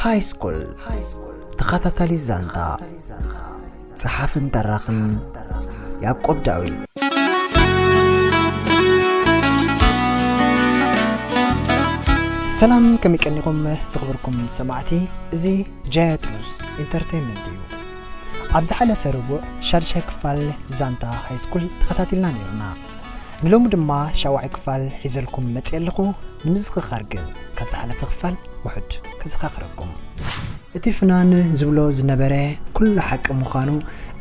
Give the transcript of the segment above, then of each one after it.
ሃይ ስኩል ተኸታታሊ ዛንታ፣ ጸሓፍን ተራኽን ያዕቆብ ዳዊት። ሰላም፣ ከመይ ቀኒኹም ዝኽብርኩም ሰማዕቲ? እዚ ጃያትሩስ ኢንተርቴይንመንት እዩ። ኣብ ዝሓለፈ ረቡዕ ሻድሻይ ክፋል ዛንታ ሃይ ስኩል ተኸታቲልና ነይርና። ንሎሚ ድማ ሻውዓይ ክፋል ሒዘልኩም መጽእ ኣለኹ። ንምዝኽኻር ግን ካብ ዝሓለፈ ክፋል ውሑድ ክዘኻኽረኩም። እቲ ፍናን ዝብሎ ዝነበረ ኩሉ ሓቂ ምዃኑ፣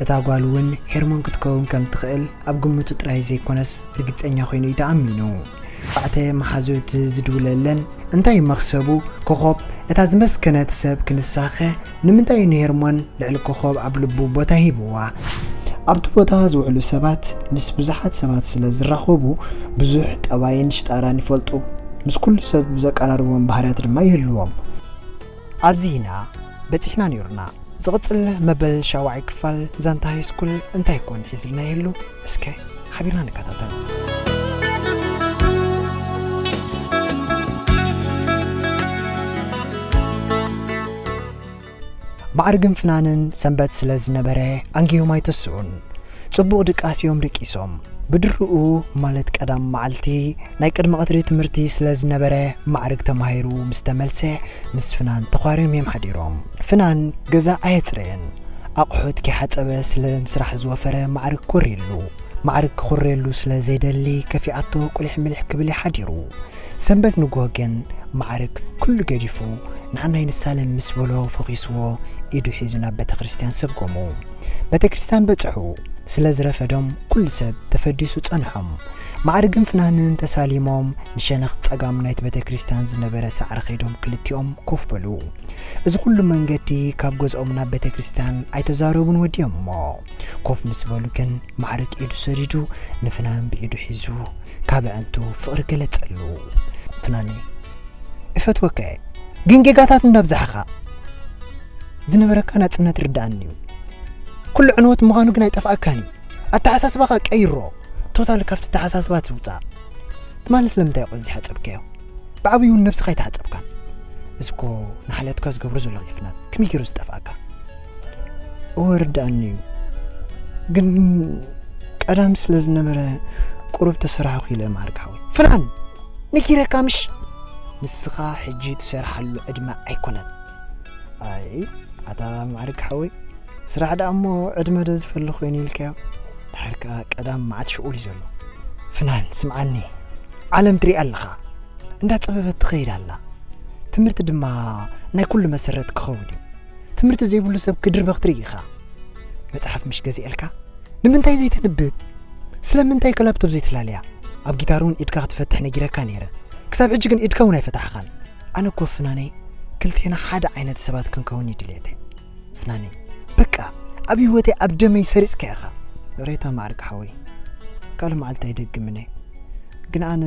እታ ጓል እውን ሄርሞን ክትከውን ከም ትኽእል ኣብ ግምቱ ጥራይ ዘይኮነስ ርግጸኛ ኮይኑ እዩ ተኣሚኑ። ኣርባዕተ መሓዙት ዝድውለለን እንታይ መኽሰቡ ኮኾብ እታ ዝመስከነት ሰብ ክንሳኸ ንምንታይ እዩ ንሄርሞን ልዕሊ ኮኾብ ኣብ ልቡ ቦታ ሂብዋ? ኣብቲ ቦታ ዝውዕሉ ሰባት ምስ ብዙሓት ሰባት ስለ ዝራኸቡ ብዙሕ ጠባይን ሽጣራን ይፈልጡ። ምስ ኩሉ ሰብ ዘቀራርቦም ባህርያት ድማ ይህልዎም። ኣብዚ ኢና በጺሕና ነይሩና። ዝቕጽል መበል ሻውዓይ ክፋል ዛንታ ሃይ ስኩል እንታይ ኮን ሒዝልና ይህሉ? እስከ ሓቢርና ንከታተል። ማዕርግን ፍናንን ሰንበት ስለ ዝነበረ ኣንጊሆም ኣይተስኡን። ጽቡቕ ድቃስ እዮም ደቂሶም። ብድርኡ ማለት ቀዳም መዓልቲ ናይ ቅድሚ ቀትሪ ትምህርቲ ስለ ዝነበረ ማዕርግ ተማሂሩ ምስ ተመልሰ ምስ ፍናን ተዃርዮም እዮም ሓዲሮም። ፍናን ገዛ ኣየጽረየን። ኣቑሑት ከይሓጸበ ስለ ንስራሕ ዝወፈረ ማዕርግ ኮርየሉ። ማዕርግ ክኹረየሉ ስለ ዘይደሊ ከፊኣቶ ቁሊሕ ምሊሕ ክብል እዩ ሓዲሩ። ሰንበት ንግሆ ግን ማዕርግ ኩሉ ገዲፉ ንዓናይ ንሳለም ምስ በሎ ፈኺስዎ ኢዱ ሒዙ ናብ ቤተ ክርስቲያን ሰጎሙ። ቤተ ክርስቲያን በጽሑ። ስለ ዝረፈዶም ኩሉ ሰብ ተፈዲሱ ጸንሖም። ማዕርግን ፍናንን ተሳሊሞም ንሸነኽ ጸጋም ናይቲ ቤተ ክርስቲያን ዝነበረ ሳዕሪ ከይዶም ክልቲኦም ኮፍ በሉ። እዚ ኩሉ መንገዲ ካብ ገዝኦም ናብ ቤተ ክርስቲያን ኣይተዛረቡን ወዲኦም እሞ ኮፍ ምስ በሉ ግን ማዕርግ ኢዱ ሰዲዱ ንፍናን ብኢዱ ሒዙ ካብ ኣዕንቱ ፍቕሪ ገለጸሉ። ፍናነይ፣ እፈትወካ እየ፣ ግን ጌጋታት እንዳብዛሕኻ። ዝነበረካ ናጽነት ርድኣኒ እዩ። ኩሉ ዕንወት ምዃኑ ግን ኣይጠፍኣካን እዩ። ኣተሓሳስባኻ ቀይሮ። ቶታሊ ካብቲ ኣተሓሳስባ ትውጻእ። ትማሊ ስለምንታይ ቆዚ ሓጸብካዮ? ብዓብዩ እውን ነብስኻ ኣይተሓጸብካን። እስኮ ንሓልዮትካ ዝገብሮ ዘሎ ጌፍናት ከመይ ገይሩ ዝጠፍኣካ? እወ ርድኣኒ እዩ። ግን ቀዳም ስለ ዝነበረ ቁሩብ ተሰራሕኩ ኢለ ማዕርግ ሓወይ። ፍናን! ነጊረካ ምሽ? ንስኻ ሕጂ ትሰርሓሉ ዕድመ ኣይኮነን። ኣይ፣ ኣታ ማዕርግ ሓወይ፣ ስራሕ ደኣ እሞ ዕድመ ዶ ዝፈሊ ኮይኑ ኢልካዮ? ድሓር ከኣ ቀዳም መዓት ሽኡል እዩ ዘሎ። ፍናን፣ ስምዓኒ፣ ዓለም ትሪኣ ኣለኻ። እንዳጸበበት ትኸይድ ኣላ። ትምህርቲ ድማ ናይ ኩሉ መሰረት ክኸውን እዩ። ትምህርቲ ዘይብሉ ሰብ ክድርበ ክትርኢ ኢኻ። መጽሓፍ ምሽ ገዚኤልካ? ንምንታይ ዘይተንብብ? ስለምንታይ ከ ላፕቶፕ ዘይትላለያ? ኣብ ጊታር እውን ኢድካ ክትፈትሕ ነጊረካ ነይረ። ክሳብ ሕጂ ግን ኢድካ እውን ኣይፈታሕኻን። ኣነ እኮ ፍናነይ ክልቴና ሓደ ዓይነት ሰባት ክንከውን እዩ ድሌተይ። ፍናነይ፣ በቃ ኣብ ህይወተይ ኣብ ደመይ ሰሪጽካ ኢኻ። ይቕሬታ ማዕርግ ሓወይ፣ ካልእ መዓልቲ ኣይደግምን እየ። ግን ኣነ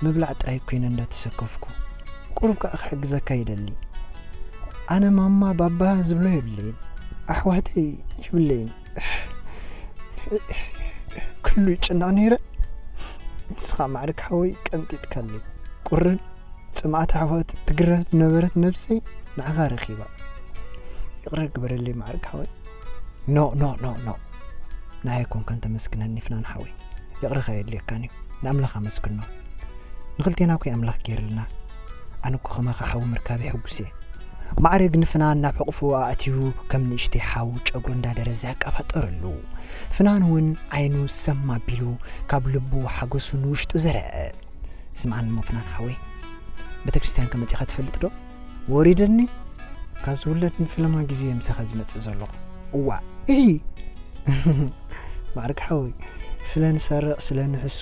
ምብላዕ ጥራይ ኮይነ እንዳተሰከፍኩ፣ ቁሩብ ከኣ ክሕግዘካ ይደሊ። ኣነ ማማ ባባ ዝብሎ የብለይን፣ ኣሕዋተይ የብለይን። ኩሉ ይጭነቕ ነይረ። ንስኻ ማዕርግ ሓወይ ቀንጢጥካለይ። ቁርን ጽምኣት ኣሕዋት ትግረፍ ዝነበረት ነብሰይ ንዓኻ ረኺባ። ይቕረ ግበረለይ ማዕርግ ሓወይ። ኖ፣ ኖ፣ ኖ፣ ኖ። ንዓይ ኣይኮንካን ተመስግነኒ ፍናን ሓወይ። ይቕረኻ የድልየካን እዩ። ንኣምላኽ ኣመስግኖ። ንኽልቴና እኮ ኣምላኽ ገይርልና። ኣነ እኮ ከማኻ ሓዊ ምርካበይ ሕጉስ እየ። ማዕርግ ንፍናን ናብ ሕቑፉ ኣእትዩ ከም ንእሽተይ ሓው ጨጉሩ እንዳደረዘ ኣቀባጠረሉ። ፍናን እውን ዓይኑ ሰም ኣቢሉ ካብ ልቡ ሓጎሱ ንውሽጡ ዘርአ። ስምዓኒ እሞ ፍናን ሓወይ፣ ቤተ ክርስቲያን ከ መጺኻ ትፈልጥ ዶ? ወሪደኒ። ካብ ዝውለድ ንፈለማ ግዜ ምሳኻ ዝመጽእ ዘለኹ። እዋ፣ እሂ። ማዕርግ ሓወይ፣ ስለ ንሰርቕ፣ ስለ ንሕሱ፣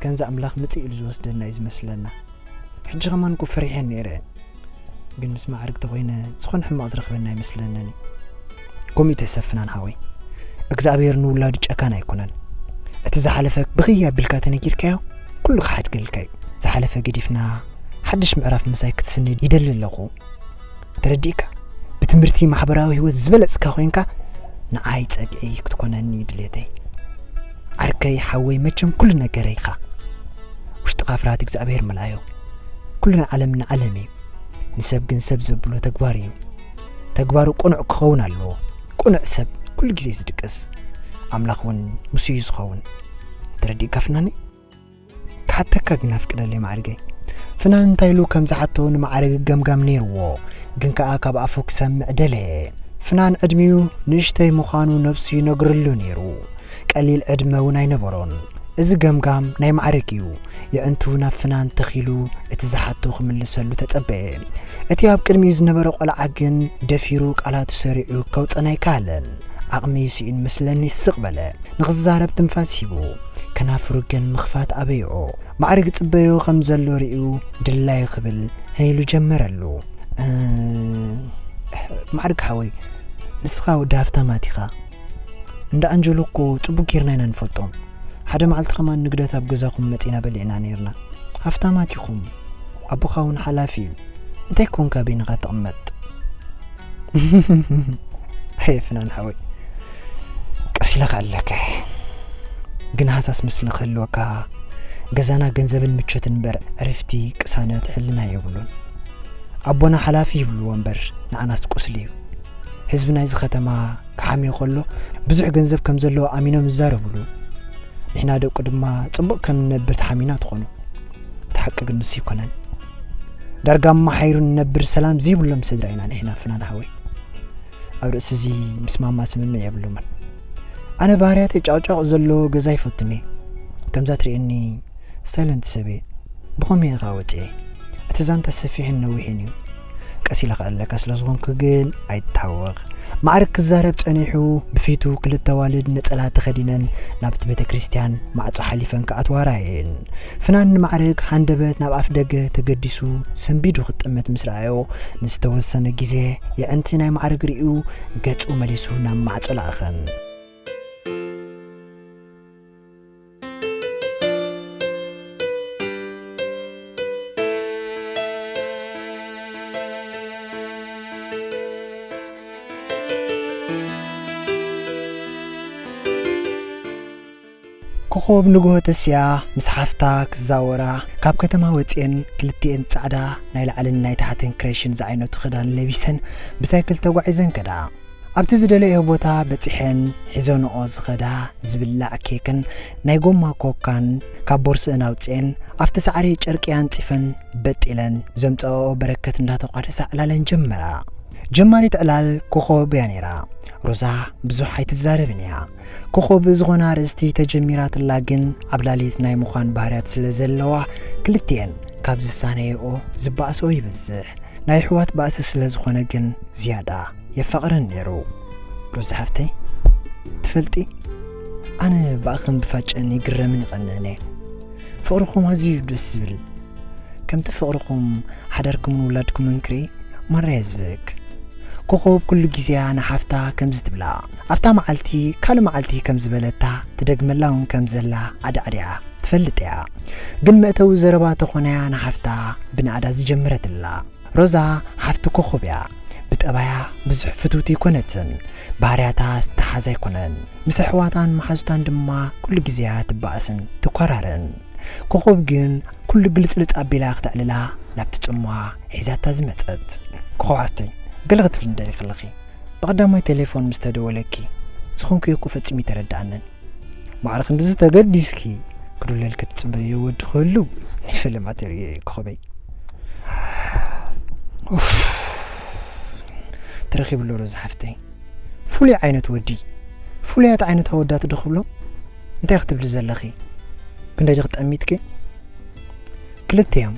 ከምዚ ኣምላኽ ምጽእ ኢሉ ዝወስደና እዩ ዝመስለና። ሕጂ ከማን እኮ ፈሪሐ ነይረ። ግን ምስ ማዕርግ ተኾይነ ዝኾነ ሕማቕ ዝረኽበና ኣይመስለንን እዩ። ከምኡ ይትሕሰብ ፍናን ሓወይ። እግዚኣብሔር ንውላዱ ጨካን ኣይኮነን። እቲ ዝሓለፈ ብኽይ ኣቢልካ ተነጊርካዮ፣ ኩሉ ክሓድገልካ እዩ። ዝሓለፈ ገዲፍና፣ ሓድሽ ምዕራፍ ምሳይ ክትስንድ ይደሊ ኣለኹ። ተረዲእካ? ብትምህርቲ ማሕበራዊ ህይወት ዝበለጽካ ኮይንካ፣ ንዓይ ጸግዒ ክትኮነኒ እዩ ድሌተይ። ዓርከይ፣ ሓወይ፣ መቸም ኩሉ ነገረይ ኢኻ። ውሽጥኻ ፍርሃት እግዚኣብሔር ምልኣዮ። ኩሉ ናይ ዓለም ንዓለም እዩ። ንሰብ ግን ሰብ ዘብሎ ተግባር እዩ። ተግባሩ ቅኑዕ ክኸውን ኣለዎ። ቅኑዕ ሰብ ኩሉ ግዜ ዝድቅስ፣ ኣምላኽ እውን ምስ እዩ ዝኸውን። ተረዲእካ ፍናኒ? ክሓተካ ግን ኣፍቅደለይ ማዕርገይ። ፍናን እንታይ ኢሉ ከም ዝሓቶ ንማዕርግ ገምጋም ነይርዎ፣ ግን ከኣ ካብ ኣፉ ክሰምዕ ደለየ። ፍናን ዕድሚኡ ንእሽተይ ምዃኑ ነብሱ ይነግረሉ ነይሩ። ቀሊል ዕድመ እውን ኣይነበሮን። እዚ ገምጋም ናይ ማዕርግ እዩ። የዕንቱ ናብ ፍናን ተኺሉ እቲ ዝሓቶ ክምልሰሉ ተጸበየ። እቲ ኣብ ቅድሚኡ ዝነበረ ቆልዓ ግን ደፊሩ ቃላቱ ሰሪዑ ከውጸን ኣይከኣለን። ዓቕሚ ስኢኑ መስለኒ ስቕ በለ። ንኽዛረብ ትንፋስ ሂቡ። ከናፍሩ ግን ምኽፋት ኣበይኦ። ማዕርግ ጽበዮ ከም ዘሎ ርእዩ ድላዩ ክብል ህይሉ ጀመረሉ። "እ፣ ማዕርግ ሓወይ፣ ንስኻ ወዲ ሃፍታማት ኢኻ። እንዳ ኣንጀሎ እኮ ጽቡቅ ጌርና ኢና ንፈልጦም። ሓደ መዓልቲ ከማን ንግደት ኣብ ገዛኹም መጺና በሊዕና ኔርና። ሃፍታማት ኢኹም። ኣቦኻ እውን ሓላፊ እዩ። እንታይ ኮንካ በይንኻ ትቕመጥ?" "ኣየ ፍናን ሓወይ፣ ቀስ ኢለ ክኣለካ እየ። ግን ሃሳስ ምስሊ ክህልወካ፣ ገዛና ገንዘብን ምቾትን እምበር ዕርፍቲ፣ ቅሳነት፣ ሕልና የብሉን። ኣቦና ሓላፊ ይብልዎ እምበር ንዓናስ ቁስሊ እዩ። ህዝቢ ናይዚ ከተማ ክሓምዮ ከሎ ብዙሕ ገንዘብ ከም ዘለዎ ኣሚኖም ይዛረብሉ። ንሕና ደቁ ድማ ጽቡቕ ከም ንነብር ተሓሚና ትኾኑ። እቲ ሓቂ ግን ንሱ ኣይኮነን። ዳርጋ መሓይሩ ንነብር ሰላም ዘይብሎም ስድራ ኢና ንሕና ፍናን ሓወይ። ኣብ ርእሲ እዚ ምስ ማማ ስምምዕ የብሎምን። ኣነ ባህርያተይ ጫቕጫቕ ዘለዎ ገዛ ይፈቱኒ። ከምዛ ትርእየኒ ሳይለንት ሰብ እየ። ብኸመይ ኢኻ ወጺኤ? እቲ ዛንታ ሰፊሕን ነዊሕን እዩ። ቀስ ኢለ ክኣለካ ስለ ዝኾንኩ ግን ኣይትታወኽ። ማዕርግ ክዛረብ ጸኒሑ፣ ብፊቱ ክልተ ኣዋልድ ነጸላ ተኸዲነን ናብቲ ቤተ ክርስቲያን ማዕጾ ሓሊፈን ክኣትዋ ረኣየን። ፍናን ንማዕርግ ሃንደበት ናብ ኣፍ ደገ ተገዲሱ ሰንቢዱ ክጥምት ምስ ረኣዮ፣ ንዝተወሰነ ግዜ የዕንቲ ናይ ማዕርግ ርእዩ ገጹ መሊሱ ናብ ማዕጾ ለኣኸን። ኮኾብ ንግሆ ተሲኣ ምስ ሓፍታ ክዛወራ ካብ ከተማ ወጺኤን ክልቲኤን ጻዕዳ ናይ ላዕልን ናይ ታሕትን ክሬሽን ዝዓይነቱ ክዳን ለቢሰን ብሳይክል ተጓዒዘን ከዳ። ኣብቲ ዝደለዮ ቦታ በጺሐን ሒዘንኦ ዝኸዳ ዝብላዕ ኬክን ናይ ጎማ ኮካን ካብ ቦርስእን ኣውጺኤን ኣብቲ ሳዕሪ ጨርቂ ኣንጺፈን በጥ ኢለን ዘምጸኦ በረከት እንዳተቋደሳ ዕላለን ጀመራ። ጀማሪት ዕላል ኮኾብ እያ ነይራ። ሮዛ ብዙሕ ኣይትዛረብን እያ። ኮኾብ ዝኾነ ኣርእስቲ ተጀሚራትላ ግን ዓብላሊት ናይ ምዃን ባህርያት ስለ ዘለዋ ክልቲኤን ካብ ዝሳነየኦ ዝበኣስኦ ይበዝሕ። ናይ ኣሕዋት ባእሲ ስለ ዝኾነ ግን ዝያዳ የፋቕረን ነይሩ። ሮዛ ሓፍተይ፣ ትፈልጢ፣ ኣነ ብኣኽን ብፋጨን ይግረምን ይቐንእን እየ። ፍቕርኹም ኣዝዩ ደስ ዝብል። ከምቲ ፍቕርኹም ሓዳርኩምን ውላድኩምን ክርኢ ማራ እየ ዝበክ። ኮኾብ ኩሉ ግዜያ ንሓፍታ ከምዚ ትብላ፣ ኣብታ መዓልቲ ካልእ መዓልቲ ከም ዝበለታ ትደግመላ እውን ከም ዘላ ዓዲዓዲዓ ትፈልጥ እያ። ግን መእተዊ ዘረባ ተኾነያ ንሓፍታ ብናእዳ ዝጀመረትላ። ሮዛ ሓፍቲ ኮኾብ እያ። ብጠባያ ብዙሕ ፍትውቲ ኣይኮነትን። ባህርያታ ዝተሓዝ ኣይኮነን። ምስ ኣሕዋታን መሓዙታን ድማ ኩሉ ግዜያ ትባእስን ትኳራርን። ኮኾብ ግን ኩሉ ግልጽልጽ ኣቢላ ክተዕልላ ናብቲ ጽምዋ ሒዛታ ዝመጸት። ኮኾብ ሓፍተይ፣ ገለ ክትብሊ እንደሊ ከለኺ፣ ብቐዳማይ ቴሌፎን ምስ ተደወለኪ ዝኾንኩዮ እኮ ፈጺሙ ኣይተረድኣንን። ማዕረ ክንድዚ ተገዲስኪ ክድውለልኪ ትጽበዮ ወዲ ክህሉ፣ ፈለማ ተርእዮ እየ ኮኾበይ። ኡፍ። ተረኺቡ ኣሎ ሮዛ ሓፍተይ። ፍሉይ ዓይነት ወዲ። ፍሉያት ዓይነት ኣወዳት ዶ ክብሎም? እንታይ ክትብሊ ዘለኺ? ክንደይ ዲኺ ጠሚትኪ? ክልቲኦም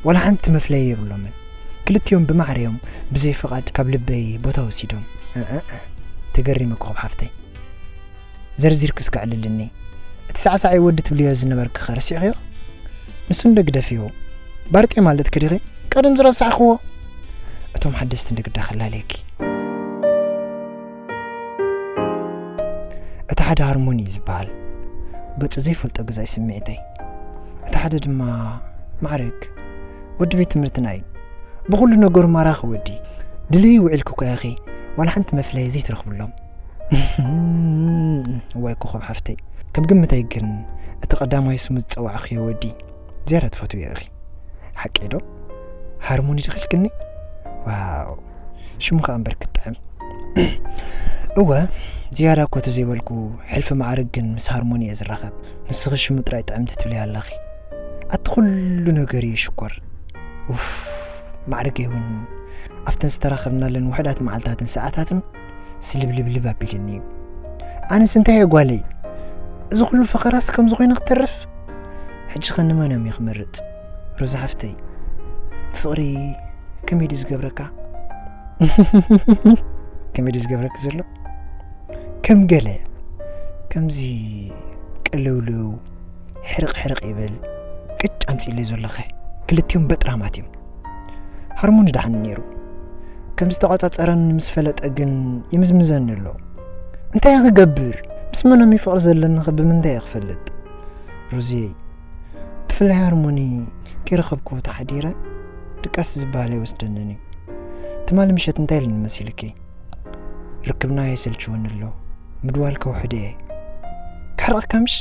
ዋላ ሓንቲ መፍለዪ የብሎምን። ክልቲኦም ብማዕረ እዮም ብዘይ ፍቓድ ካብ ልበይ ቦታ ወሲዶም። እ፣ እ፣ እ። ተገሪመ ኮኾብ ሓፍተይ። ዘርዚርኪ እስከ ኣዕልልኒ። እቲ ሳዕሳዒ ወዲ ትብልዮ ዝነበርኪ ኸ ረሲዕኽዮ? ንሱ እንዶ ግደፍዮ። ባርጤ ማለት ከ ዲኺ? ቀደም ዝረሳዕኽዎ? እቶም ሓደስቲ ንግዳ ከላለየኪ። እቲ ሓደ ሃርሞኒ እዩ ዝበሃል። ገጹ ዘይፈልጦ ገዛኢ ስምዒተይ። እቲ ሓደ ድማ ማዕርግ። ወዲ ቤት ትምህርትና እዩ። ብኹሉ ነገሩ ማራኺ ወዲ። ድልዩ ውዒልኪ እኮ ኢኺ። ዋላ ሓንቲ መፍለዪ ዘይትረኽብሎም። እዋይ ኮኾብ ሓፍተይ፣ ከም ግምተይ ግን እቲ ቀዳማይ ስሙ ዝጸዋዕኽዮ ወዲ ዝያዳ ትፈትውዮ ኢኺ። ሓቀይ ዶ? ሃርሞኒ ድኺልክኒ? ዋው፣ ሽሙ ከኣ እምበር ክጥዕም። እወ፣ ዝያዳ እኮ ተዘይበልኩ፣ ሕልፊ ማዕርግ ግን ምስ ሃርሞኒ እየ ዝራኸብ። ንስኺ ሽሙ ጥራይ ጥዕምቲ ትብለይ ኣለኺ። ኣቲ ኩሉ ነገር እዩ ሽኮር። ኡፍ፣ ማዕርገይ እውን ኣብተን ዝተራኸብናለን ውሕዳት መዓልታትን ሰዓታትን ስልብልብልብ ኣቢልኒ እዩ። ኣነስ እንታይ እየ ጓለይ? እዚ ኩሉ ፈኸራስ ከምዚ ኮይነ ክተርፍ? ሕጂ ኸ ንመን እዮም ክመርጽ? ሮዛ ሓፍተይ፣ ፍቕሪ ከመይ ድዩ ዝገብረካ? ከመይ ድዩ ዝገብረኪ ዘሎ? ከም ገለ፣ ከምዚ ቅልውልው፣ ሕርቕ ሕርቕ ይብል፣ ቅጭ ኣምጺእለይ ዘለኸ፣ ክልቲኦም በጥራማት እዮም። ሃርሞኒ ደሓን ነይሩ። ከም ዝተቖጻጸረን ምስ ፈለጠ ግን ይምዝምዘኒ ኣሎ። እንታይ ክገብር? ምስ መን እዩ ፍቕሪ ዘለኒ ኸ ብምንታይ እየ ክፈልጥ? ሮዝየይ፣ ብፍላይ ሃርሞኒ ከይረኸብኩ ተሓዲረ ድቃስ ዝበሃል ኣይወስደንን እዩ። ትማሊ ምሸት እንታይ ኢልኒ መሲልኪ? ርክብና የሰልችወኒ ኣሎ። ምድዋል ከውሕዶ እየ። ክሕርቐካ ምሽ?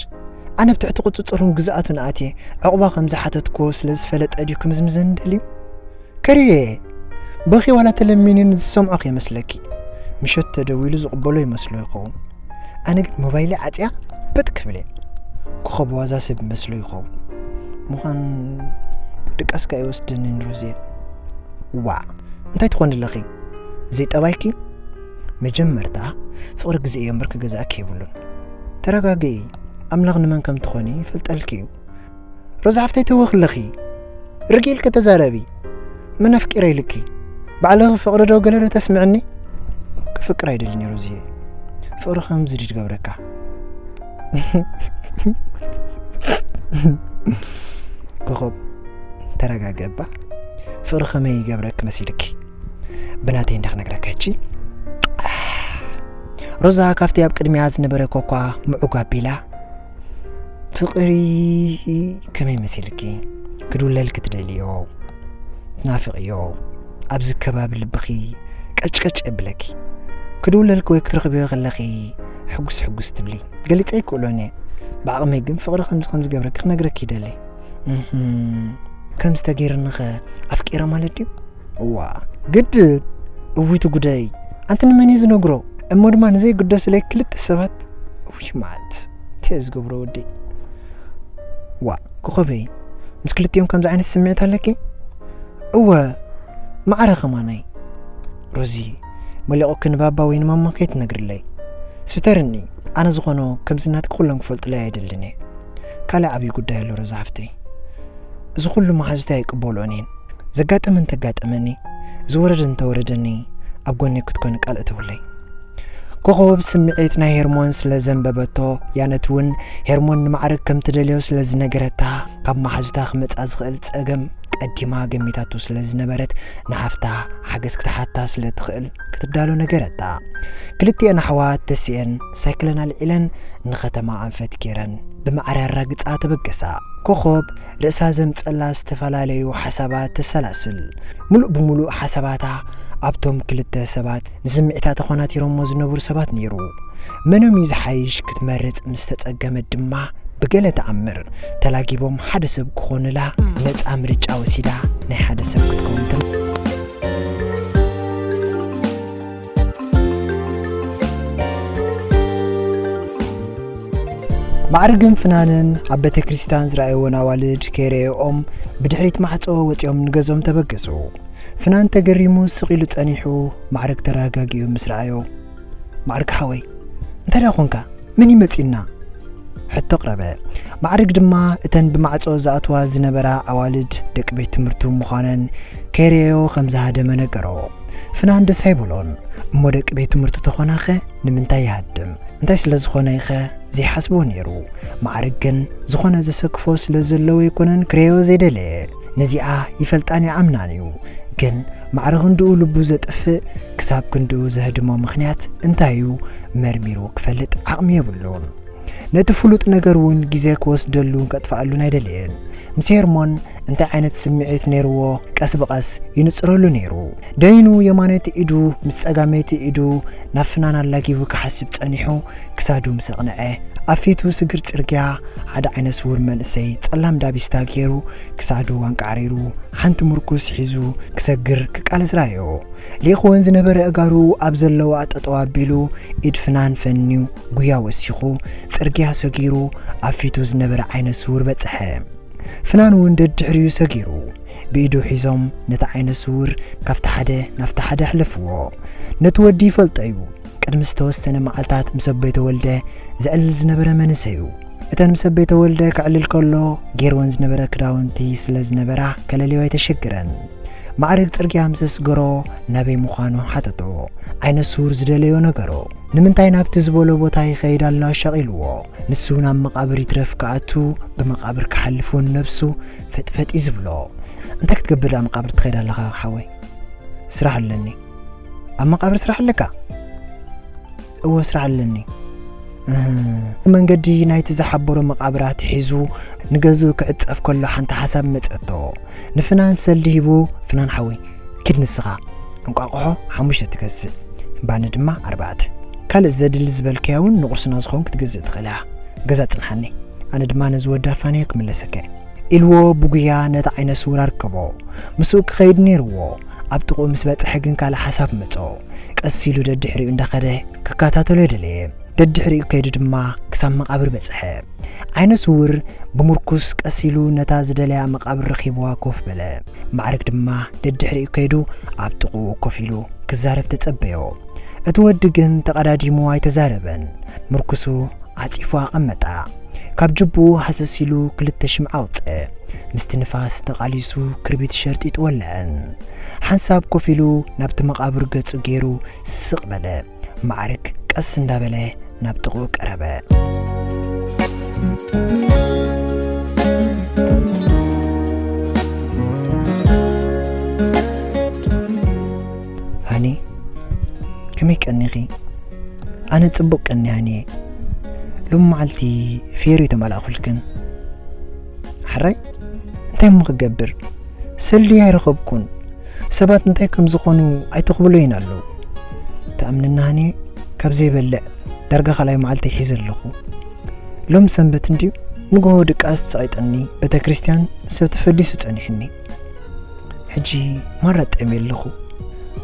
ኣነ ኣብ ትሕቲ ቁጽጽሩን ግዝኣቱን ኣትየ ዕቑባ ከም ዝሓተትክዎ ስለ ዝፈለጠ ድዩ ክምዝምዘኒ ደልዩ? ከርእዮ እየ። በኺ ዋላ ተለሚኒ ንዝሰምዖ ከይመስለኪ። ምሸት ተደዊሉ ዝቕበሎ ይመስሎ ይኸውን። ኣነ ግን ሞባይለይ ዓጽያ በጥ ክብል እየ። ኮኸብ ዋዛ ሰብ ይመስሎ ይኸውን። ምዃን ድቃስካ ኣይወስደንን ሮዝየ። ዋዕ፣ እንታይ ትኾኒ ኣለኺ? ዘይጠባይኪ? መጀመርታ ፍቕሪ ግዜ እዩ እምበር ክገዝኣኪ የብሉን። ተረጋግኢ፣ ኣምላኽ ንመን ከም ትኾኒ ይፈልጠልኪ እዩ። ሮዛ ሓፍተይ ተወኺ ኣለኺ። ርግእ ኢልኪ ተዛረቢ። መን ኣፍቂረ ኢልኪ? ባዕልኺ ፍቕሪ ዶ ገለ ዶ ተስምዕኒ? ክፍቅር ኣይደልን እየ ሮዝየ። ፍቕሪ ከምዚ ድዩ ዝገብረካ? ኮኾብ፣ ተረጋግእ እባ። ፍቕሪ ከመይ ይገብረኪ መሲልኪ? ብናተይ እንዳ ክነግረካ ሕጂ። ሮዛ ካብቲ ኣብ ቅድሚያ ዝነበረ ኮኳ ምዑግ ኣቢላ፣ ፍቕሪ ከመይ መሲልኪ? ክድውለልኪ ትደልዮ፣ ትናፍቕዮ፣ ኣብዚ ከባቢ ልብኺ ቀጭቀጭ የብለኪ። ክድውለልኪ ወይ ክትረኽብዮ ከለኺ ሕጉስ ሕጉስ ትብሊ። ገሊጸ ኣይክእሎን እየ። ብዓቕመይ ግን ፍቕሪ ከምዚ ከም ዝገብረኪ ክነግረኪ ይደሊ። እህም፣ ከምዚ ተገይርኒ ኸ ኣፍቂረ ማለት ድዩ? እዋ፣ ግድን። እውይ እቲ ጉዳይ። ኣንቲ ንመን እየ ዝነግሮ? እሞ ድማ ንዘይግደሱለይ ክልተ ሰባት። እውይ መዓት። እንታይ እየ ዝገብሮ ወዲ? ዋ፣ ኮኾበይ፣ ምስ ክልቲኦም ከምዚ ዓይነት ስምዒት ኣለኪ? እወ፣ ማዕረ ከማነይ። ሮዚ፣ መሊቑኪ ንባባ ወይ ንማማ ከይትነግርለይ። ስተርኒ፣ ኣነ ዝኾኖ ከምዚ ናትኪ ኩሎም ክፈልጡለይ ኣይደልን እየ። ካልእ ዓብዪ ጉዳይ ኣሎ ሮዛ ሓፍተይ። እዚ ኩሉ መሓዙተይ ኣይቅበልኦን እየን። ዘጋጠመ እንተጋጠመኒ፣ ዝወረደ እንተወረደኒ፣ ኣብ ጎነይ ክትኮኒ ቃል እተውለይ። ኮኾብ ስምዒት ናይ ሄርሞን ስለ ዘንበበቶ፣ ያነት እውን ሄርሞን ንማዕርግ ከም ትደልዮ ስለ ዝነገረታ፣ ካብ መሓዙታ ክመጻ ዝኽእል ጸገም ቀዲማ ገሚታቶ ስለ ዝነበረት፣ ንሓፍታ ሓገዝ ክትሓታ ስለ ትኽእል ክትዳሎ ነገረታ። ክልቲኤን ኣሕዋት ተሲኤን ሳይክለን ኣልዒለን ንኸተማ ኣንፈት ገይረን ብማዕረ ኣራግጻ ተበገሳ። ኮኾብ ርእሳ ዘምጸላ ዝተፈላለዩ ሓሳባት ተሰላስል። ምሉእ ብምሉእ ሓሳባታ ኣብቶም ክልተ ሰባት ንስምዒታ ተኾናቲሮሞ ዝነብሩ ሰባት ነይሩ። መኖም እዩ ዝሓይሽ ክትመርጽ ምስ ተጸገመት ድማ ብገለ ተኣምር ተላጊቦም ሓደ ሰብ ክኾኑላ ነጻ ምርጫ ወሲዳ ናይ ሓደ ሰብ ክትከውን ተም- ማዕርግን ፍናንን ኣብ ቤተ ክርስቲያን ዝረኣይወን ኣዋልድ ከይረኣይኦም ብድሕሪት ማዕጾ ወጺኦም ንገዝኦም ተበገሱ። ፍናን ተገሪሙ ስቕ ኢሉ ጸኒሑ ማዕርግ ተረጋጊኡ ምስ ረኣዮ፣ ማዕርግ ሓወይ፣ እንታይ ደኣ ኾንካ? መን እዩ መጺኡና? ሕቶ ኣቕረበ። ማዕርግ ድማ እተን ብማዕጾ ዝኣትዋ ዝነበራ ኣዋልድ ደቂ ቤት ትምህርቱ ምዃነን ከይረኣዮ ከም ዝሃደመ ነገሮ። ፍናን ደስ ኣይበሎን። እሞ ደቂ ቤት ትምህርቱ ተኾናኸ ንምንታይ ይሃድም? እንታይ ስለ ዝኾነ ኢኸ ዘይሓስቦ ነይሩ? ማዕርግ ግን ዝኾነ ዘሰክፎ ስለ ዘለዎ ኣይኮነን ክርእዮ ዘይደለየ። ነዚኣ ይፈልጣን ይኣምናን እዩ። ግን ማዕረ ክንድኡ ልቡ ዘጥፍእ ክሳብ ክንድኡ ዘህድሞ ምኽንያት እንታይ እዩ መርሚሩ ክፈልጥ ዓቕሚ የብሉን። ነቲ ፍሉጥ ነገር እውን ግዜ ክወስደሉን ከጥፍኣሉን ኣይደለየን። ምስ ሄርሞን እንታይ ዓይነት ስምዒት ነይርዎ ቀስ ብቐስ ይንጽረሉ ነይሩ። ደይኑ የማነይቲ ኢዱ ምስ ጸጋመይቲ ኢዱ ናብ ፍናን ኣላጊቡ ክሓስብ ጸኒሑ ክሳዱ ምስ ኣቕንዐ፣ ኣብ ፊቱ ስግር ጽርግያ ሓደ ዓይነ ስውር መንእሰይ ጸላም ዳቢስታ ገይሩ ክሳዱ ኣንቃዕሪሩ ሓንቲ ምርኩስ ሒዙ ክሰግር ክቃለስ ረኣዮ። ሊእኽወን ዝነበረ ኣእጋሩ ኣብ ዘለዋ ጠጠው ኣቢሉ ኢድ ፍናን ፈንዩ ጉያ ወሲኹ ጽርግያ ሰጊሩ ኣብ ፊቱ ዝነበረ ዓይነ ስውር በጽሐ። ፍናን እውን ደድሕሪኡ ሰጊሩ ብኢዱ ሒዞም ነቲ ዓይነ ስውር ካብቲ ሓደ ናብቲ ሓደ ኣሕለፍዎ። ነቲ ወዲ ይፈልጦ እዩ። ቅድሚ ዝተወሰነ መዓልታት ምስ ኣቦይ ተወልደ ዘዕልል ዝነበረ መንእሰይ እዩ። እተን ምስ ኣቦይ ተወልደ ከዕልል ከሎ ገይርወን ዝነበረ ክዳውንቲ ስለ ዝነበራ ከለልዮ ኣይተሸግረን። ማዕርግ ጽርግያ ምስ ኣስገሮ ናበይ ምዃኑ ሓተቶ። ዓይነ ስውር ዝደለዮ ነገሮ። ንምንታይ ናብቲ ዝበሎ ቦታ ይኸይድ ኣሎ ኣሻቒልዎ። ንሱ ናብ መቓብር ይትረፍ ክኣቱ ብመቓብር ክሓልፍ እውን ነብሱ ፈጥፈጥ እዩ ዝብሎ። እንታይ ክትገብር ኣብ መቓብር ትኸይድ ኣለኻ ሓወይ? ስራሕ ኣለኒ። ኣብ መቓብር ስራሕ ኣለካ? እወ ስራሕ ኣለኒ። እህ፣ መንገዲ ናይቲ ዝሓበሮ መቓብራት ሒዙ ንገዝኡ ክዕጸፍ ከሎ ሓንቲ ሓሳብ መጸቶ። ንፍናን ሰልዲ ሂቡ፣ ፍናን ሓወይ፣ ኪድ ንስኻ እንቋቑሖ ሓሙሽተ ትገዝእ፣ ባኒ ድማ ኣርባዕተ። ካልእ ዘድሊ ዝበልካዮ እውን ንቁርስና ዝኸውን ክትገዝእ ትኽእል ኢኻ። ገዛ ጽንሓኒ፣ ኣነ ድማ ነዚ ወዲ ኣፋንየ ክምለሰካ እየ። ኢልዎ ብጉያ ነቲ ዓይነ ስውር ኣርከቦ። ምስኡ ክኸይድ ነይርዎ። ኣብ ጥቕኡ ምስ በጽሐ ግን ካልእ ሓሳብ መጾ። ቀስ ኢሉ ደድሕሪኡ እንዳኸደ ክከታተሎ ደለየ። ደድሕሪኡ ከይዱ ድማ ክሳብ መቓብር በጽሐ። ዓይነ ስውር ብምርኩስ ቀስ ኢሉ ነታ ዝደለያ መቓብር ረኺብዋ ኮፍ በለ። ማዕርግ ድማ ደድሕሪኡ ከይዱ ኣብ ጥቕኡ ኮፍ ኢሉ ክዛረብ ተጸበዮ። እቲ ወዲ ግን ተቐዳዲሙ ኣይተዛረበን። ምርኩሱ ዓጺፉ ኣቐመጣ። ካብ ጅብኡ ሃሰስ ኢሉ ክልተ ሽምዓ ኣውጽአ። ምስቲ ንፋስ ተቓሊሱ ክርቢት ሸርጢጡ ወልዐን። ሓንሳብ ኮፍ ኢሉ ናብቲ መቓብር ገጹ ገይሩ ስቕ በለ። ማዕርግ ቀስ እንዳበለ ናብ ጥቕኡ ቀረበ። ሃኒ፣ ከመይ ቀኒኺ? ኣነ ጽቡቕ ቀኒ ሃኒየ። ሎም መዓልቲ ፌሪ ተመላእኹልክን። ሕራይ፣ እንታይ እሞ ክገብር? ሰልዲ ኣይረኸብኩን። ሰባት እንታይ ከም ዝኾኑ ኣይተኽብሎይን ኣለዉ። ተኣምንና ሃኒየ፣ ካብ ዘይበልዕ ዳርጋ ካልኣይ መዓልቲ ሒዘ ኣለኹ። ሎም ሰንበት እንድዩ፣ ንግሆ ድቃስ ጸቒጠኒ፣ ቤተ ክርስቲያን ሰብ ተፈዲሱ ጸኒሕኒ። ሕጂ ማራ ጠምየ ኣለኹ።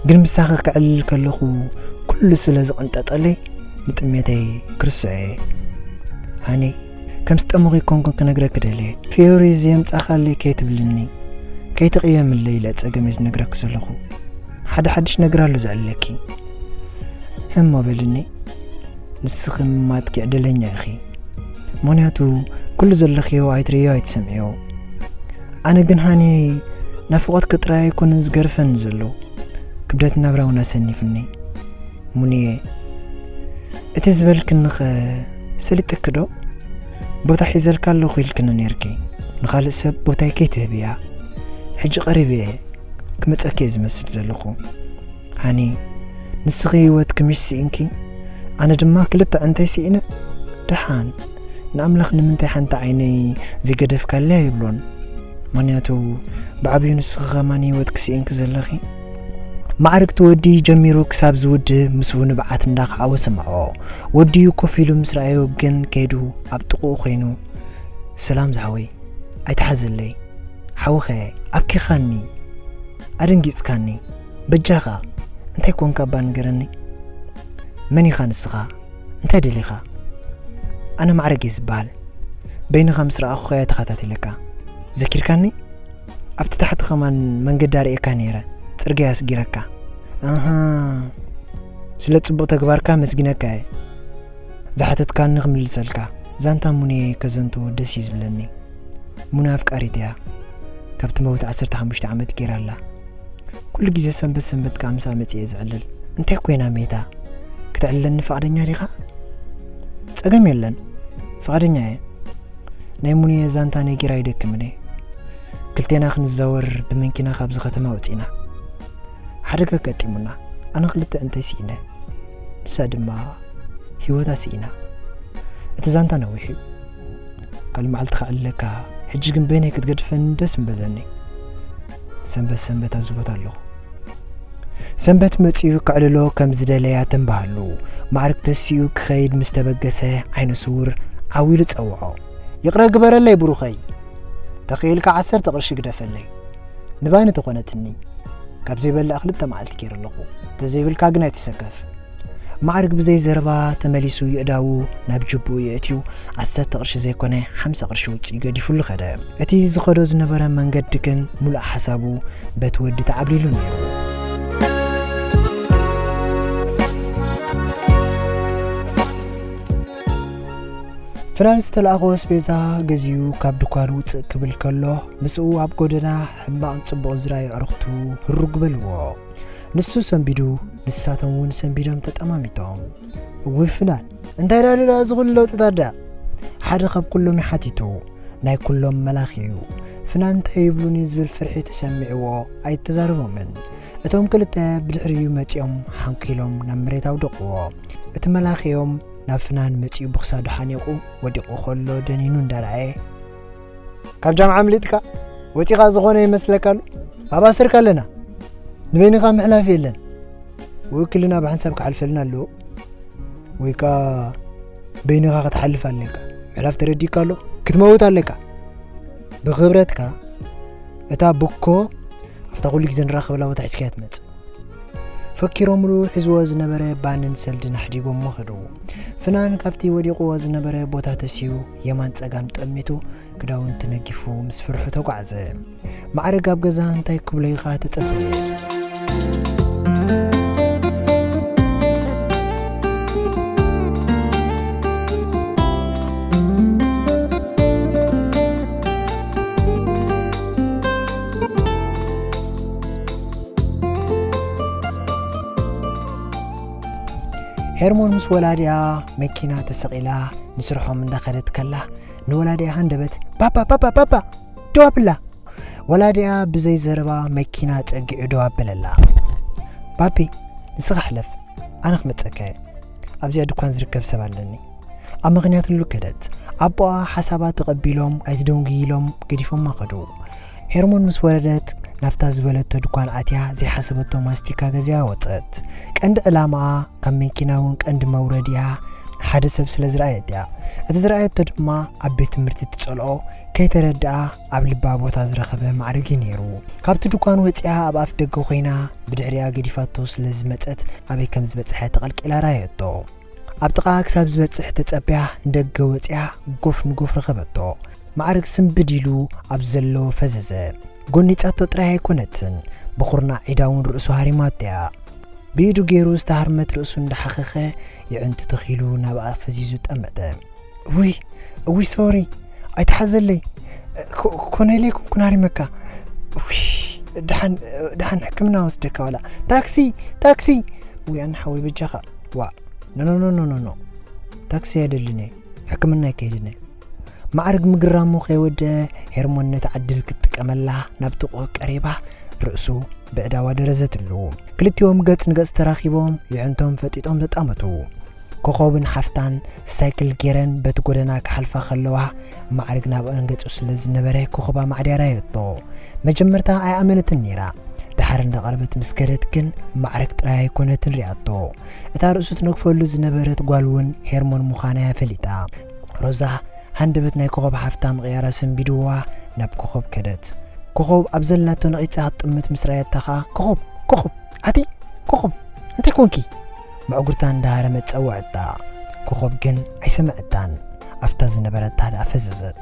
ግን ምሳኺ ክዕልል ከለኹ ኩሉ ስለ ዝቕንጠጠለይ ንጥሜተይ ክርስዖ እየ። ሃኒ፣ ከም ዝጠመኹ ይኮንኩን ክነግረኪ ደልየ። ፊዮሪ ዘየምጻኻለይ ከይትብልኒ፣ ከይትቕየምለይ ኢለ ጸገመይ ዝነግረኪ ዘለኹ። ሓደ ሓድሽ ነገር ኣሎ ዘዕልለኪ። ህሞ በልኒ። ንስኺ ማትኪ ዕድለኛ ኢኺ። ምኽንያቱ ኩሉ ዘለኽዮ ኣይትርእዮ ኣይትሰምዕዮ። ኣነ ግን ሃኒ ናፍቖትኪ ጥራይ ኣይኮነን ዝገርፈኒ ዘሎ። ክብደት ናብራ እውን ኣሰኒፍኒ። ሙንየ፣ እቲ ዝበልክንኸ ሰሊጥኪ ዶ? ቦታ ሒዘልካ ኣለኹ ኢልክኒ ነይርኪ። ንኻልእ ሰብ ቦታይ ከይትህብያ። ሕጂ ቀሪበ እየ። ክመጸኪ እየ ዝመስል ዘለኹ። ሃኒ፣ ንስኺ ህይወትኪ ምሽ ስኢንኪ፣ ኣነ ድማ ክልተ ዕንተይ ስኢነ። ደሓን ንኣምላኽ ንምንታይ ሓንቲ ዓይነይ ዘይገደፍካለይ ኣይብሎን። ምኽንያቱ ብዓብዩ ንስኺ ኸማን ህይወትኪ ስኢንኪ ዘለኺ። ማዕርግቲ ወዲ ጀሚሩ ክሳብ ዝውድእ ምስኡ ንብዓት እንዳኸዓወ ሰምዖ። ወዲኡ ኮፍ ኢሉ ምስ ረኣዮ ግን ከይዱ ኣብ ጥቕኡ ኮይኑ፣ ሰላም ዝሓወይ፣ ኣይትሓዘለይ። ሓውኸ፣ ኣብኪኻኒ፣ ኣደንጊጽካኒ። በጃኻ፣ እንታይ ኮንካ እባ ንገረኒ? መን ኢኻ ንስኻ? እንታይ ደሊኻ? ኣነ ማዕረግ እየ ዝበሃል። በይንኻ ምስ ረኣኹኻ እየ ተኸታቲለካ። ዘኪርካኒ? ኣብቲ ታሕቲ ከማን መንገዲ ኣርእየካ ነይረ፣ ጽርግያ ኣስጊረካ። ኣሃ፣ ስለ ጽቡቕ ተግባርካ ኣመስጊነካ እየ። ዝሓተትካኒ ክምልሰልካ። ዛንታ ሙኔ ከዘንትዎ ደስ እዩ ዝብለኒ። ሙና ኣፍቃሪት እያ። ካብ ትመውት ዓሰርተ ሓሙሽተ ዓመት ገይራ ኣላ። ኩሉ ግዜ ሰንበት ሰንበት ከኣ ምሳኣ መጺኤ ዝዕልል። እንታይ ኮይና ሜታ? ክትዕልለኒ ፍቓደኛ ዲኻ? ጸገም የለን። ፍቓደኛ እየ። ናይ ሙኔ ዛንታ ነጊረ ኣይደክምን እየ። ክልቴና ክንዛወር ብመኪና ካብዚ ከተማ ወጺና። ሓደጋ ኣጋጢሙና። ኣነ ክልተ ዕንተይ ስኢነ። ንሳ ድማ ህይወታ ስኢና። እቲ ዛንታ ነዊሕ እዩ። ካልእ መዓልቲ ከዕልለካ። ሕጂ ግን በይነይ ክትገድፈኒ ደስ ምበለኒ። ሰንበት ሰንበት ኣብዚ ቦታ ኣለኹ። ሰንበት መጺኡ ከዕልሎ ከም ዝደለያ ተንበሃሉ። ማዕርግ ተሲኡ ክኸይድ ምስ ተበገሰ ዓይነ ስውር ዓው ኢሉ ጸውዖ። "ይቕረ ግበረለይ ብሩኸይ። ተኽኢልካ ዓሰርተ ቅርሺ ግደፈለይ። ንባኒ ተኾነትኒ። ካብ ዘይበላዕ ክልተ መዓልቲ ገይረ ኣለኹ። ተዘይብልካ ግን ኣይትሰከፍ።" ማዕርግ ብዘይ ዘረባ ተመሊሱ የእዳዉ ናብ ጅብኡ የእትዩ፣ ዓሰርተ ቅርሺ ዘይኮነ ሓምሳ ቅርሺ ውጽኡ ገዲፉሉ ከደ። እቲ ዝኸዶ ዝነበረ መንገዲ ግን ሙሉእ ሓሳቡ በቲ ወዲ ተዓብሊሉ ነይሩ። ፍናን ዝተላእኾ ኣስቤዛ ገዚኡ ካብ ድኳን ውጽእ ክብል ከሎ፣ ምስኡ ኣብ ጎደና ሕማቕን ጽቡቕን ዝረኣዩ ኣዕሩኽቱ ህሩግ በልዎ። ንሱ ሰንቢዱ፣ ንሳቶም እውን ሰንቢዶም ተጠማሚቶም። "እውይ ፍናን፣ እንታይ ደኣ ደኣ እዚ ኩሉ ለውጥታት ደኣ?" ሓደ ካብ ኩሎም ይሓቲቱ። ናይ ኩሎም መላኺ እዩ። ፍናን እንታይ ይብሉኒ ዝብል ፍርሒ ተሰሚዕዎ ኣይተዛረቦምን። እቶም ክልተ ብድሕሪኡ መጺኦም ሓንኪሎም ናብ መሬት ኣውደቕዎ። እቲ መላኺኦም ናብ ፍናን መጺኡ ብኽሳዱ ሓኒቑ ወዲቑ ከሎ ደኒኑ እንዳረኣየ፣ "ካብ ጃምዓ ኣምሊጥካ ወጺኻ ዝኾነ ይመስለካ ኣሎ? ኣብ ኣሰርካ ኣለና። ንበይንኻ ምሕላፍ የለን። ውክልና ብሓንሳብ ክሓልፈልና ኣለዎ። ወይ ከኣ በይንኻ ክትሓልፍ ኣለካ። ምሕላፍ ተረዲእካ ኣሎ? ክትመውት ኣለካ። ብኽብረትካ እታ ብኮ ኣብታ ኩሉ ግዜ ንራኸበላ ቦታ ሒዝካያ ትመጽእ።" ፈኪሮምሉ ሒዝዎ ዝነበረ ባንን ሰልድን ኣሕዲጎሞ ከዱ። ፍናን ካብቲ ወዲቕዎ ዝነበረ ቦታ ተሲኡ የማን ጸጋም ጠሚቱ ክዳውንቱ ነጊፉ ምስ ፍርሑ ተጓዕዘ። ማዕረግ ኣብ ገዛ እንታይ ክብሎ ኢኻ ተጸበየ? ሄርሞን ምስ ወላዲኣ መኪና ተሰቒላ ንስርሖም እንዳኸደት ከላ፣ ንወላዲኣ ሃንደበት፣ "ባባ፣ ባባ፣ ባባ፣ ደው ኣብላ!" ወላዲኣ ብዘይ ዘረባ መኪና ጸጊዑ ደው ኣበለላ። "ባቢ፣ ንስኻ ሕለፍ፣ ኣነ ክመጸካ እየ። ኣብዚኣ ድኳን ዝርከብ ሰብ ኣለኒ።" ኣብ ምኽንያት ንሉ ከደት። ኣቦኣ ሓሳባ ተቐቢሎም ኣይትደንጉይ ኢሎም ገዲፎማ ከዱ። ሄርሞን ምስ ወረደት ናብታ ዝበለቶ ድኳን ኣትያ ዘይሓሰበቶ ማስቲካ ገዚኣ ወጸት። ቀንዲ ዕላማኣ ካብ መኪና እውን ቀንዲ መውረዲኣ ሓደ ሰብ ስለ ዝረኣየት እያ። እቲ ዝረኣየቶ ድማ ኣብ ቤት ትምህርቲ ትጸልኦ ከይተረድኣ ኣብ ልባ ቦታ ዝረኸበ ማዕረግ እዩ ነይሩ። ካብቲ ድኳን ወጺኣ ኣብ ኣፍ ደገ ኮይና ብድሕሪኣ ገዲፋቶ ስለ ዝመጸት ኣበይ ከም ዝበጽሐ ተቐልቂላ ረኣየቶ። ኣብ ጥቓ ክሳብ ዝበጽሕ ተጸብያ ንደገ ወጺኣ ጎፍ ንጎፍ ረኸበቶ። ማዕረግ ስንብድ ኢሉ ኣብ ዘሎ ፈዘዘ። ጎኒጻቶ ጥራይ ኣይኮነትን፣ ብኹርናዕ ኢዳ እውን ርእሱ ሃሪማቶ እያ። ብኢዱ ገይሩ ዝተሃርመት ርእሱ እንዳሓኸኸ የዕንቱ ተኺሉ ናብኣ ፈዚዙ ጠመተ። "ውይ፣ ውይ ሶሪ፣ ኣይትሓዘለይ። ኮ-፣ ኮነ ኢለ ኣይኮንኩን ሃሪመካ። ውይ፣ ደሓን፣ ደሓን ሕክምና ወስደካ ዋላ። ታክሲ፣ ታክሲ!" "ውይ ኣነ ሓወይ በጃኻ። ዋ፣ ኖ፣ ኖ፣ ኖ፣ ኖ፣ ኖ፣ ኖ። ታክሲ ኣየድልን እዩ። ሕክምና ኣይከይድን እየ።" ማዕርግ ምግራሙ ከይወደ ሄርሞን ነቲ ዕድል ክትጥቀመላ ናብ ጥቕኡ ቀሪባ ርእሱ ብእዳዋ ደረዘትሉ። ክልቲኦም ገጽ ንገጽ ተራኺቦም የዕንቶም ፈጢጦም ተጣመቱ። ኮኾብን ሓፍታን ሳይክል ጌረን በቲ ጎደና ክሓልፋ ከለዋ ማዕርግ ናብኣን ገጹ ስለ ዝነበረ ኮኾብ ኣማዕድያ ረኣየቶ። መጀመርታ ኣይኣመነትን ነይራ። ድሓር እንዳቐረበት ምስ ከደት ግን ማዕረግ ጥራይ ኣይኮነትን ሪኣቶ። እታ ርእሱ ትነግፈሉ ዝነበረት ጓል እውን ሄርሞን ምዃና እያ ፈሊጣ። ሮዛ ሃንደበት ናይ ኮኾብ ሓፍታ ምቕያራ ሰንቢድዋ ናብ ኮኾብ ከደት። ኮኾብ ኣብ ዘላቶ ነቒጻ ክትጥምት ምስ ረኣየታ ኸኣ፣ "ኮኾብ! ኮኾብ! ኣቲ! ኮኾብ! እንታይ ኮንኪ?" መዕጉርታ እንዳሃረመት ጸወዐታ። ኮኾብ ግን ኣይሰመዐታን። ኣብታ ዝነበረታ ደኣ ፈዘዘት።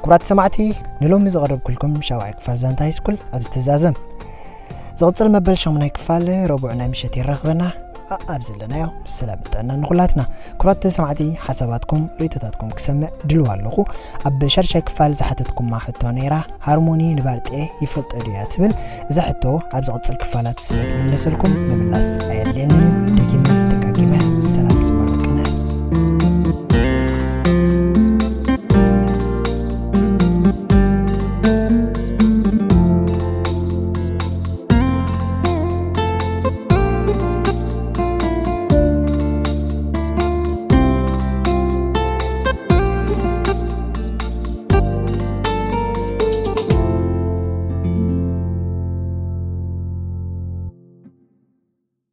ክቡራት ሰማዕቲ፣ ንሎሚ ዘቕረብኩልኩም ሻውዓይ ክፋል ዛንታ ሃይስኩል ኣብዚ ትዛዘም። ዝቕጽል መበል ሻሙናይ ክፋል ረቡዕ ናይ ምሸት የራኽበና። ኣ-፣ ኣብ ዘለናዮ ብሰላም ጥዕና ንኹላትና። ክቡራት ሰማዕቲ፣ ሓሳባትኩም፣ ርእይቶታትኩም ክሰምዕ ድልው ኣለኹ። ኣብ ሻድሻይ ክፋል ዝሓተትኩማ ሕቶ ነይራ፣ ሃርሞኒ ንባርጤ ይፈልጦ ድዩ እያ ትብል። እዛ ሕቶ ኣብ ዝቕጽል ክፋላት ስለ ትምለሰልኩም ምምላስ ኣየድልየንን እዩ።